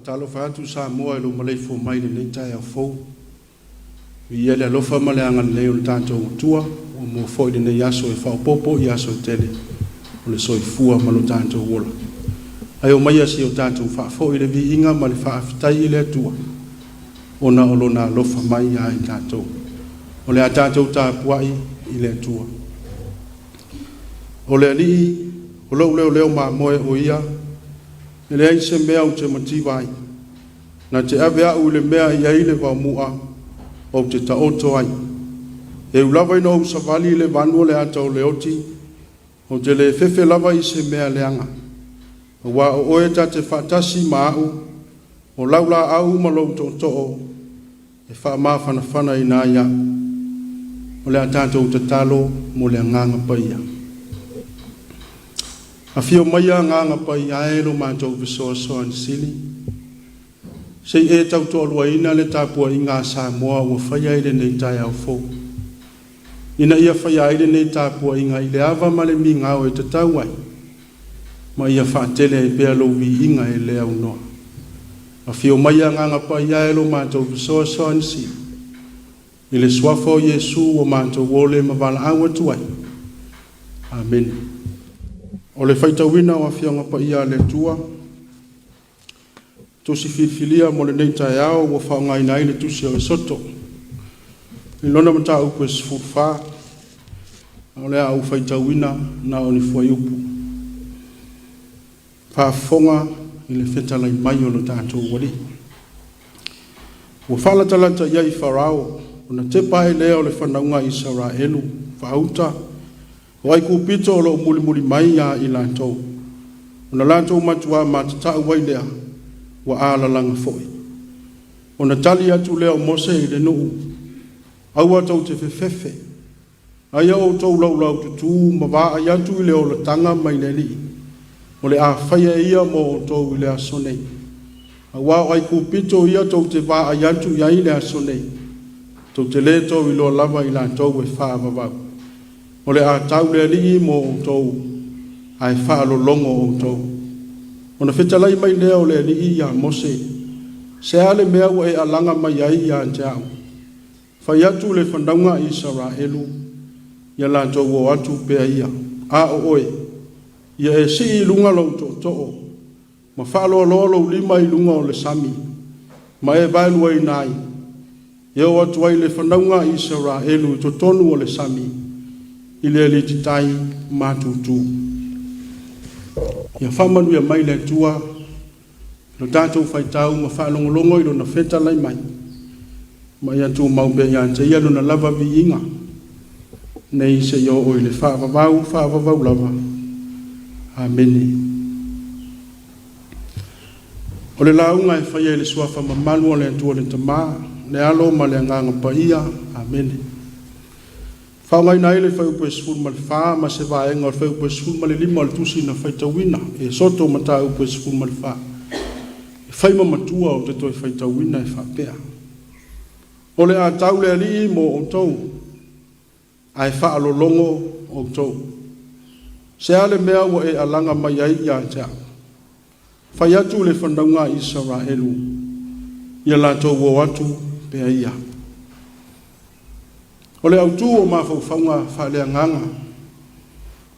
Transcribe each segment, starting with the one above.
Faatalofa atu Samoa i lou maleifua mai i lenei taeao fou. Viia le alofa ma le agalelei o le tatou Atua ua maua foi lenei aso e faaopoopo i aso e tele o le soifua ma lo tatou ola. Ae omaia se i o tatou faafoi le viiga ma le faafetai i le Atua ona o Lona alofa mai ia i tatou. O le a tatou tapuai i le Atua. O le Alii o lou leoleo mamoe o ia, e leai se mea ou te mativa ai. Na te ave au i le mea e i ai le vaomu'a ou te taoto ai. E ui lava ina ou savali i le vanu o le ata o le oti, ou te le fefe lava i se mea leaga. Aua o oe ta te faatasi ma au, o lau laau ma lou tootoo e faamafanafanaina ai au. O le a tatou tatalo mo le Agaga Paia. Afio maia Agaga Paia e lo matou fesoasoani sili, se i e tautoaluaina le tapuaiga a Samoa ua faia i lenei taeao fou, ina ia faia ai lenei tapuaiga i le ava ma le migao e tatau ai, ma ia faatele ai pea lou viiga e le aunoa. Afio maia Agaga Paia e lo matou fesoasoani sili, i le suafa o Iesu ua matou ole ma valaau atu ai. Amene. O le faitauina o Afioaga Paia a le Atua, tusi filifilia mo lenei taeao ua faaaogaina ai le tusi o Esoto i lona mataupu e 14, o le a ou faitauina na o ni fuaiupu. Faafofoga i le fetalai mai o lo tatou Alii. Ua faalatalata i ai Farao, ona tepa ai lea o le fanauga a Isaraelu faauta o Aikupito o lo o mulimuli mai ia i latou, ona latou matuā matatau ai lea, ua alalaga foi. Ona tali atu lea o Mose i le nuu, aua tou te fefefe, aia outou laulaututu ma vaai atu i le olataga mai le Alii, o le a faia e ia mo outou i le aso nei. Aua o Aikupito ia tou te vaai atu i ai i le aso nei, tou te lē tou iloa lava i latou e faavavau. O le a tau le Alii mo outou, ae faalologo outou. Ona fetalai mai lea o le Alii ia Mose, se a le mea ua e alaga mai ai ia te au? Fai atu le fanauga a Isaraelu, ia latou o atu pea ia. A o oe, ia e sii i luga lou tootoo, ma faaloaloa lou lima i luga o le sami, ma e vaeluaina ai, e o atu ai le fanauga a Isaraelu i totonu o le sami, i le alititai matutu. Ia faamanuia mai le Atua lo tatou faitau ma faalogologo i lona fetalai mai, ma ia tumau pea ia te ia lona lava viiga, nei seia oo i le faavavau, faavavau lava. Amene. O le lauga e faia i le suafa mamalu o le Atua le Tama, le Alo ma le Agaga Paia. Amene. Faaaogaina ai le fuaiupu e 14 ma se vaega o le fuaiupu e 15 o le tusi na faitauina, e soto mataupu e 14. E fai ma matua ou te toe faitauina e faapea. O le a tau le Alii mo outou, ae faalologo outou. Se a le mea ua e alaga mai ai ia te au? Fai atu le fanauga a Isaraelu, ia latou o atu pea ia. O le autū o mafaufauga faaleagaga,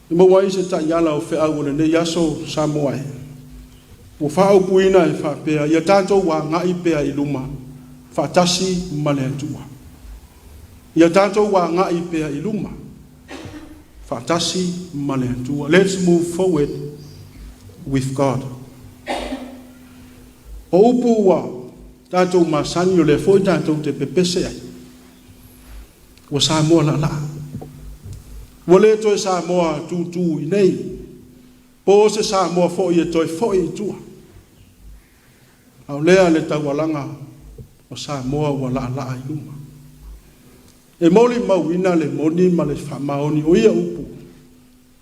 e maua ai se taiala o feau o lenei aso Samoa e. Ua faaupuina e faapea, ia tatou agai pea i luma, faatasi ma le Atua. Ia tatou agai pea i luma, faatasi ma le Atua. Let's move forward with God. O upu ua tatou masani o lea foi tatou te pepese ai. Ua Samoa laalaa. Ua le toe Samoa tūtū i nei. Po o se Samoa foi e toe foi i tua. A o lea le taualaga o Samoa ua laalaa i luma. E molimauina le moni ma le faamaoni o ia upu,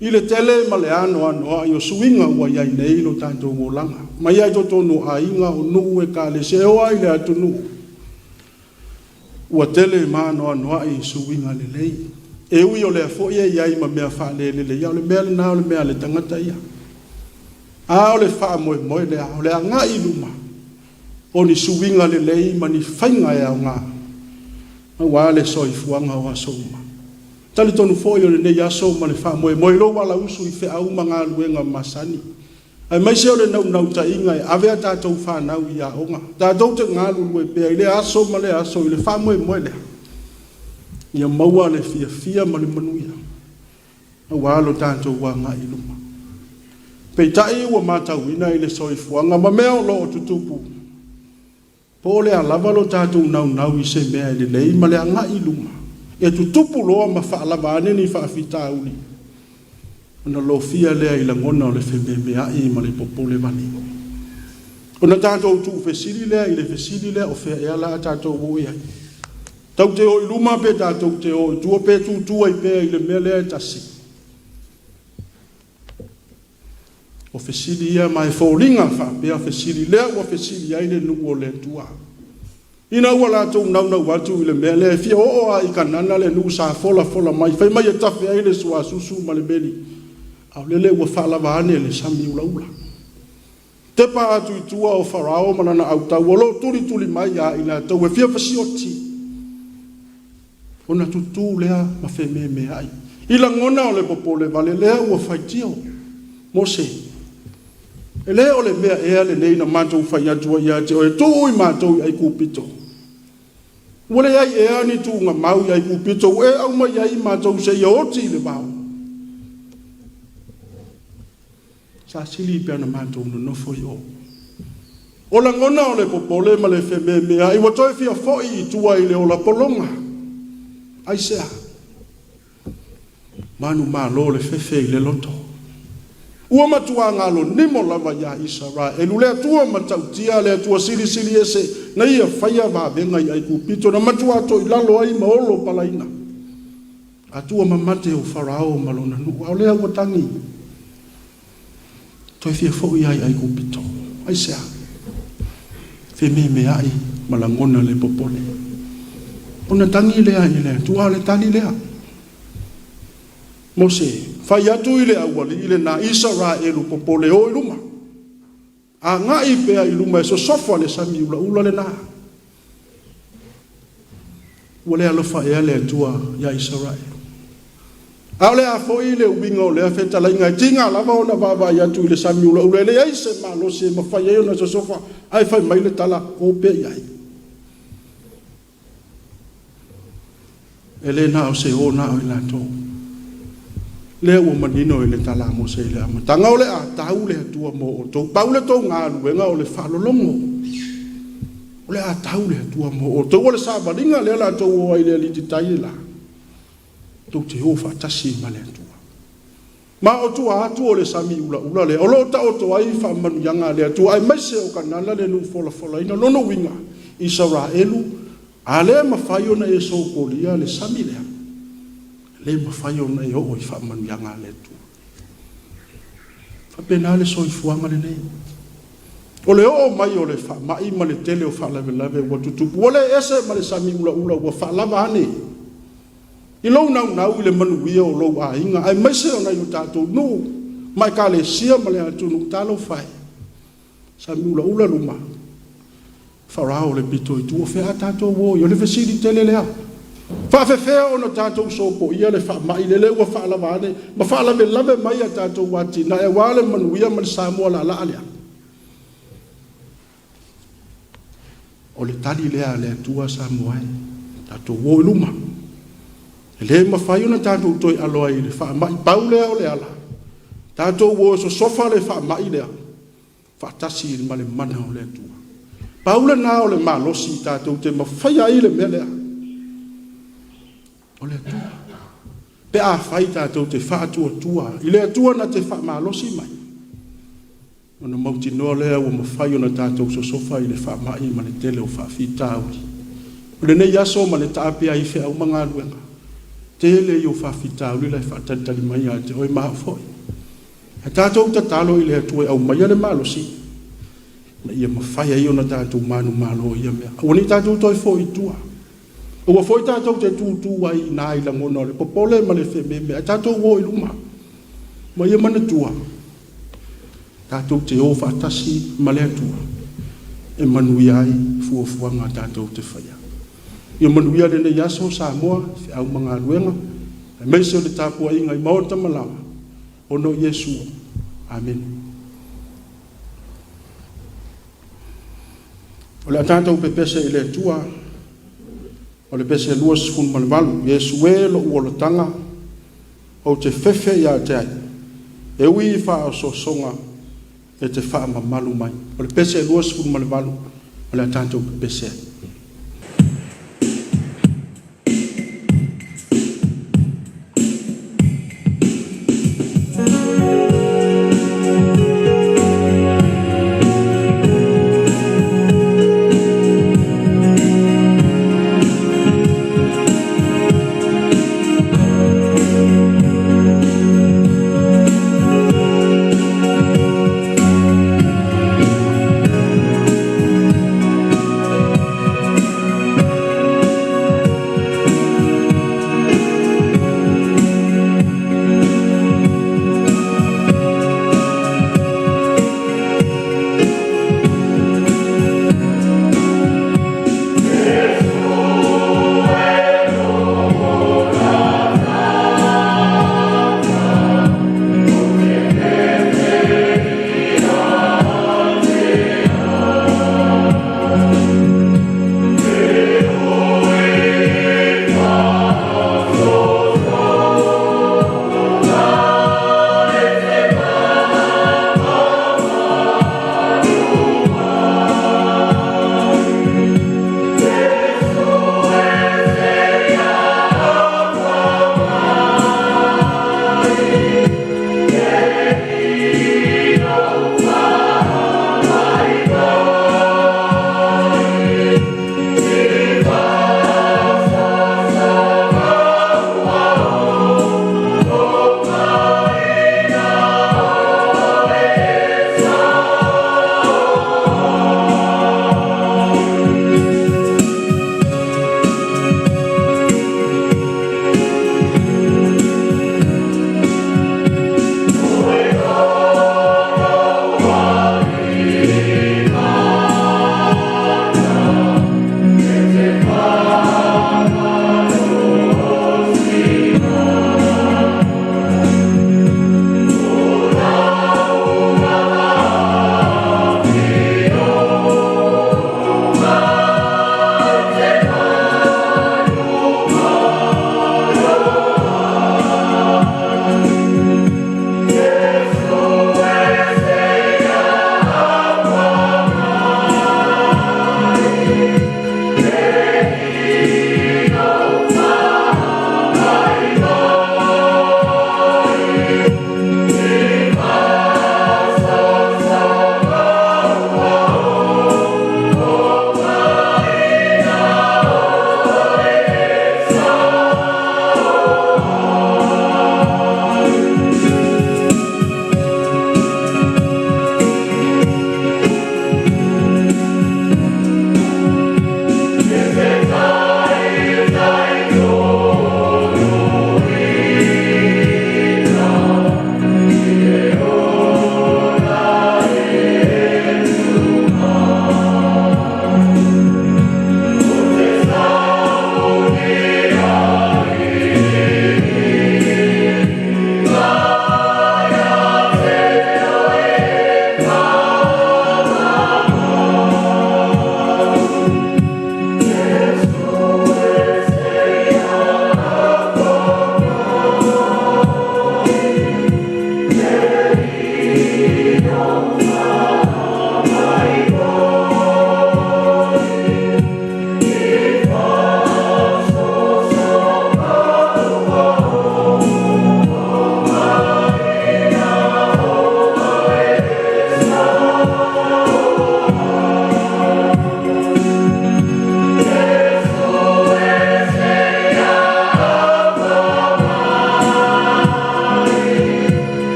i le tele ma le anoanoai o suiga ua i ai nei lo tatou olaga. Mai ai totonu o aiga, o nuu ekalesia, e oo lava i le atunuu. Ua tele ma anoanoai suiga lelei. E ui o lea foi e i ai ma mea faalelelei, a o le mea lena o le mea a le tagata ia. A o le faamoemoe lea, o le agai i luma. O ni suiga lelei ma ni faiga e aoga aua le soifuaga o aso uma. Talitonu foi o lenei aso ma le faamoemoe i lou alausu i feau ma galuega masani, aemaise o le naunautaiga e ave a tatou fanau i aoga, tatou te galulue pea i lea aso ma lea aso i le faamoemoe lea, ia maua le fiafia ma le manuia aua lo tatou agai i luma. Peitai ua matauina i le soifuaga ma mea o lo o tutupu, po o le a lava lo tatou naunau i se mea e lelei ma le agai i luma, e tutupu loa ma faalava ane ni faafitauli, ona lofia lea i lagona o le fememeai ma le popolevale. Ona tatou tuufesili lea i le fesili lea, o fea ea o le a tatou o i ai? Tatou te o i luma pe tatou te o i tua, pe tutu ai pea i le mea lea e tasi? O fesili ia ma e foliga faapea fesili lea ua fesili ai le nuu o le Atua, ina ua latou naunau atu i le mea lea e fia oo lava i Kanana le nuu sa folafola mai, fai mai e tafe ai le suasusu ma le meli, a o lele ua faalava ane le sami ulaula. Tepa atu i tua o Farao ma lana autau o lo o tulituli mai ia i latou e fia fasioti, ona tutu lea ma fememeai i lagona o le popolevale lea ua faitio Mose, e le o le mea ea lenei na matou fai atu ai ia te oe, tuu i matou i Aikupito? Ua leai ea ni tuugamau i Aikupito ua e aumai ai matou seia oti i le vao? Sa sili pe ana matou nonofo i o. O lagona o le popole ma le fememeai ua toe fia foi i tua i le ola pologa. Aisea? Manumalo le fefe i le loto. Ua matua galo nimo lava ia Isaraelu le Atua matautia, le Atua silisili ese na ia faia vavega i Aikupito, na matua toilalo ai ma olo palaina Atua mamate o Farao ma lona nuu, a o lea ua tagi toe fia foi lava i Aikupito. Aisea? Fememeai ma lagona le popole. Ona tagi lea i le Atua, a o le tali lea. Mose, fai atu i le aualii lena Isaraelu popole o i luma. Agai pea i luma e sosofa le sami ulaula lena. Ua le alofa ea le Atua ia Isaraelu? A o le a foi le uiga o lea fetalaiga e tiga lava ona vaavaai atu i le sami ulaula e leai se malosi e mafai ai ona sosofa, ae fai mai le tala, o pea i ai. E le na o se o na o i latou. Lea ua manino i le tala a Mose i le amataga, o le a tau le Atua mo outou. Pau le tou galuega o le faalologo. O le a tau le Atua mo outou. O le savaliga lea la outou o ai i le alititai le la. Tou te o faatasi ma le Atua. Ma o tua atu o le sami ulaula lea, o lo o taoto ai faamanuiaga a le Atua, aemaise o Kanana le nuu folafolaina. Lona uiga, Isaraelu, a le mafai ona e sopolia le sami lea, le mafai ona e oo i faamanuiaga a le Atua. Faapena le soifuaga lenei. O le oo mai o le faamai ma le tele o faalavelave ua tutupu, ua le ese ma le sami ulaula ua faalava ane i lou naunau i le manuia o lou aiga, aemaise o nai o tatou nuu ma ekalesia ma le atunuu. Talofa e, sami ulaula luma, Farao le pito i tua, o fea a tatou o i? O le fesili tele lea. Faafefea ona tatou sopoia le faamai lele ua faalava ane ma faalavelave mai a tatou atinae aua le manuia ma le Samoa laalaa lea? O le tali lea a le Atua Samoa e, tatou o i luma. E le mafai ona tatou toe alo ai i le faamai, pau lea o le ala. Tatou o e sosofa le faamai lea, faatasi ma le mana o le Atua. Pau lena o le malosi tatou te mafaia ai le mea lea. O le Atua. Pe a fai tatou te faatuatua i le Atua na te faamalosi mai, ona mautinoa lea ua mafai ona tatou sosofa i le faamai ma le tele o faafitauli. O lenei aso ma le taape ai i feau ma galuega, tele ia o faafitauli la e faatalitali mai ia te oe ma au foi. Ae tatou tatalo i le Atua e aumaia le malosi ina ia mafai ai ona tatou manumalo i ia mea. Aua ne i tatou toe foi i tua. Aua foi tatou te tutu ai i ina i lagona o le popole ma le fememeai, ae tatou o i luma. Ma ia manatua, tatou te o faatasi ma le Atua. e manuia ai fuafuaga a tatou te faia. Ia manuia lenei aso Samoa i feau ma galuega, aemaise o le tapuaiga i maota ma laoa, ona o Iesu. Amene. O le a tatou pepese i le Atua, o le pese 28, Iesu e lo'u olataga, ou te fefe ia te ai, e ui i faaosoosoga, e te faamamalu mai. O le pese 28 o le a tatou pepese ai.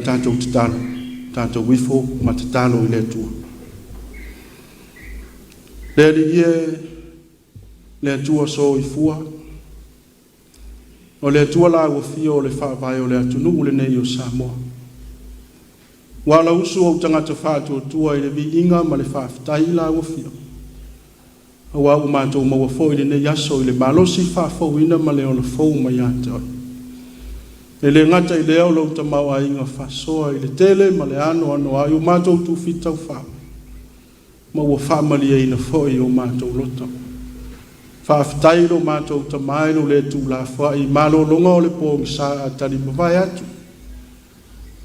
tatou tatalo, tatou ifo ma tatalo i le Atua. Le Alii e, le Atua Soifua, o le Atua la ua fia o le faavae o le atunuu lenei o Samoa. Ua alausu ou tagata faatuatua i le viiga ma le faafetai i lau Afioga, aua ua matou maua foi lenei aso i le malosi faafouina ma le ola fou mai ia te Oe. E le gata i lea o lou tamaoaiga faasoa i le tele ma le anoanoai o matou tufi taufa, ma ua faamalieina foi o matou loto. Faafetai i lo matou Tama i lou le tuulafoai i malologa o le pogisa a talimavae atu,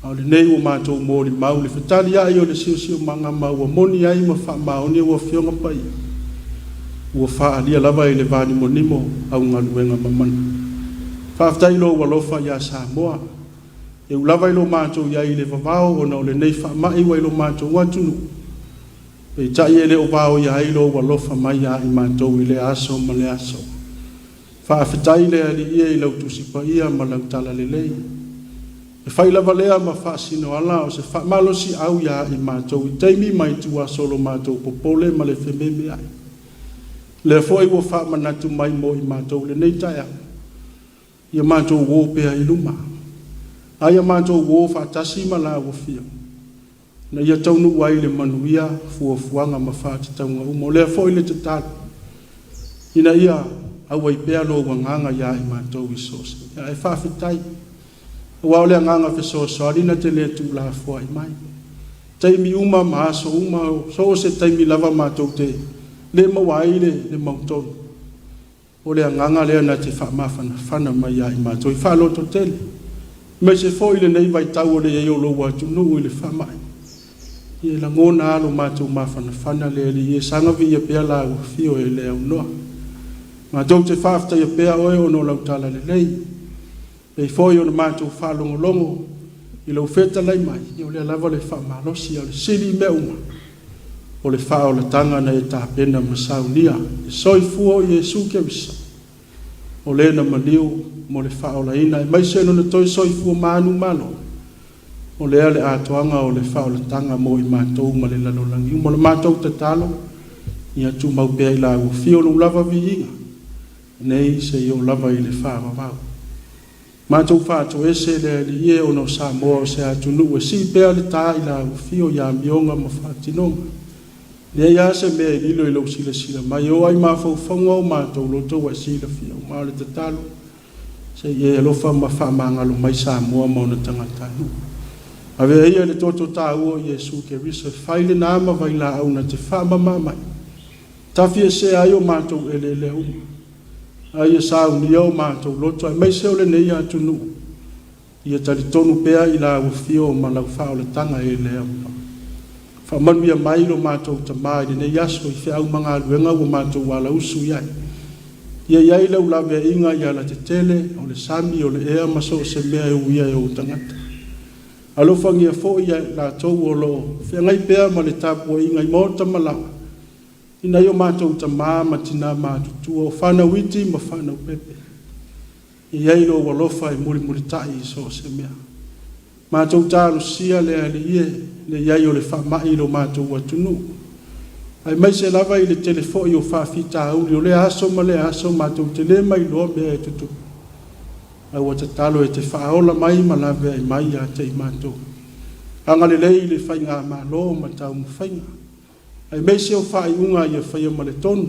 a o lenei ua matou molimau i le fetaliai o le siosiomaga ma ua moni ai ma faamaoni lau Afioga Paia, ua faaalia lava i le vanimonimo au galuega mamana. Faafetai i lou alofa ia Samoa, e ui lava i lo matou i ai i le vavao ona o lenei faamai ua i lo matou atunuu, peitai e le o vaoia ai lou alofa mai ia i matou i lea aso ma lea aso. Faafetai le Alii e i lau Tusi Paia ma lau Talalelei. E fai lava lea ma faasinoala o se faamalosiau ia i matou i taimi ma ituaso o lo matou popole ma le fememeai. Lea foi ua faamanatu mai mo i matou i lenei taeao, ia matou o pea i luma, a ia matou o faatasi ma la Afioga, ina ia taunuu ai i le manuia fuafuaga ma faatatauga uma. O lea foi le tatalo, ina ia auai pea lou agaga ia i matou i so o se mea. Ae faafetai, aua o le agaga fesoasoani na te le tuulafoai mai. Taimi uma ma aso uma, so o se taimi lava matou te le maua ai le mautonu, o le agaga lea na te faamafanafana mai ia i matou e faalototele. Aemaise foi lenei vaitau o le i ai o lou atunuu i le faamai, ia e lagona lava lo matou mafanafana le Alii e saga viia pea lau Afio e le aunoa. Matou te faafetaia pea Oe ona o lau talalelei, pei foi ona matou faalogologo i lou fetalai mai, ia o lea lava le faamalosi, a o le sili mea uma, o le faaolataga na e tapena ma saunia le soifua o Iesu Keriso, o Le na maliu mo le faaolaina aemaise Lona toe soifua manumalo, o lea le atoaga o le faaolataga mo i matou ma le lalolagi uma. O le matou tatalo, ia tumau pea i lau Afio lou lava viiga, nei seia oo lava i le faavavau. Matou faatoese le Alii e, ona o Samoa o se atunuu e sii pea le ta i lau Afio i amioga ma faatinoga. E leai lava se mea e lilo i lou silasila mai, e oo lava i mafaufauga o matou loto ua e silafia uma. A o le tatalo, se i e alofa ma faamagalo mai Samoa ma ona tagatanuu. Avea ia le toto taua o Iesu Keriso e fai lena ma vailaau na te faamama mai, tafiesea ai o matou eleelea uma, a ia saunia o matou loto aemaise o lenei atunuu, ia talitonu pea i lau Afio ma lau faaolataga e le aunoa. Faamanuia mai lo matou Tama i lenei aso i feau ma galuega ua matou alausu i ai. Ia i ai lau laveaiga i alatetele, o le sami, o le ea ma so o se mea e uia e ou tagata. Alofagia foi ia i latou o lo o feagai pea ma le tapuaiga i maota ma laoa, i nai o matou tama ma tina matutua, o fanau iti ma fanau pepe. Ia i ai lou alofa e mulimulitai i so o se mea. Matou talosia le Alii e, le i ai o le faamai i lo matou atunuu, aemaise lava i le tele foi o faafitauli o lea aso ma lea aso matou te le mailoa mea e tutupu. Ae ua tatalo e te faaola mai ma laveai mai ia te i matou. Agalelei i le faigamalo ma taumafaiga, aemaise o faaiuga ia faia ma le tonu,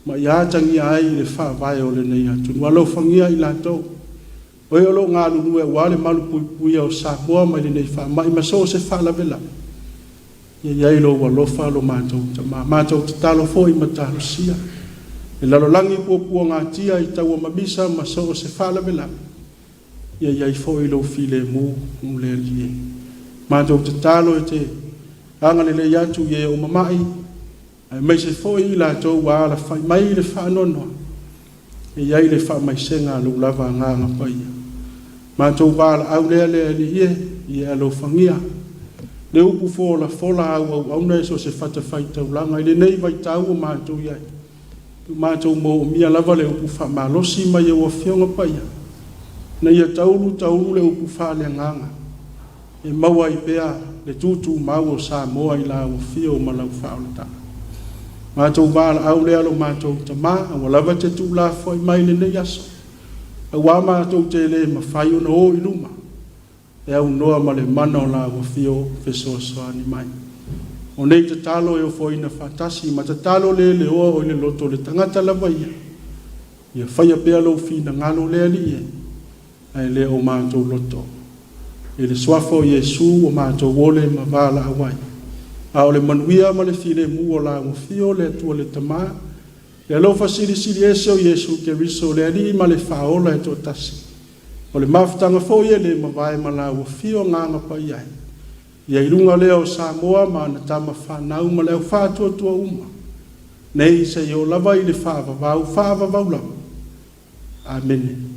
ma ia atagia ai le faavae o lenei atunuu. Alofagia i latou o e o lo o galulue aua le malupuipuia o Samoa mai lenei faamai ma so o se faalavelave, ia i ai lou alofa lo matou Tama. Matou tatalo foi ma talosia le lalolagi puapuagatia i taua mamisa ma so o se faalavelave, ia i ai foi lou filemu le Alii e. Matou tatalo e te agalelei atu i e o mamai, aemaise foi i latou ua alafai mai i le faanoanoa, e i ai le faamaisega a lou lava Agaga Paia. Matou valaau lea le Alii e, ia alofagia le upu folafola au auauna i so o se fatafaitaulaga i lenei vaitau o matou i ai. Ua matou moomia lava le upu faamalosi mai ou Afioga Paia, ina ia taulu taulu le upu faaleagaga. E maua ai pea le tutumau o Samoa i lau afio ma lau faaolataga. Matou valaau lea lo matou Tamā, aua lava e te tuulafoai mai i lenei aso, auā matou te le mafai ona o i luma, e aunoa ma le mana o lau afio fesoasoani mai. O nei tatalo e ofoina faatasi ma tatalo le leoa o i le loto o le tagata lava ia, ia faia pea lou finagalo le Alii e, ae le o matou loto. I le suafa o Iesu ua matou ole ma valaau ai. A o le manuia ma le filemu o lau afio le Atua le Tamā, le alofa silisili ese o Iesu Keriso le Alii ma le Faaola e toatasi, o le mafutaga foi e le mavae ma lau afio Agaga Paia e, ia i luga lea o Samoa ma ana tama fanau ma le au faatuatua uma, nei seia oo lava i le faavavau, faavavau lava. Amene.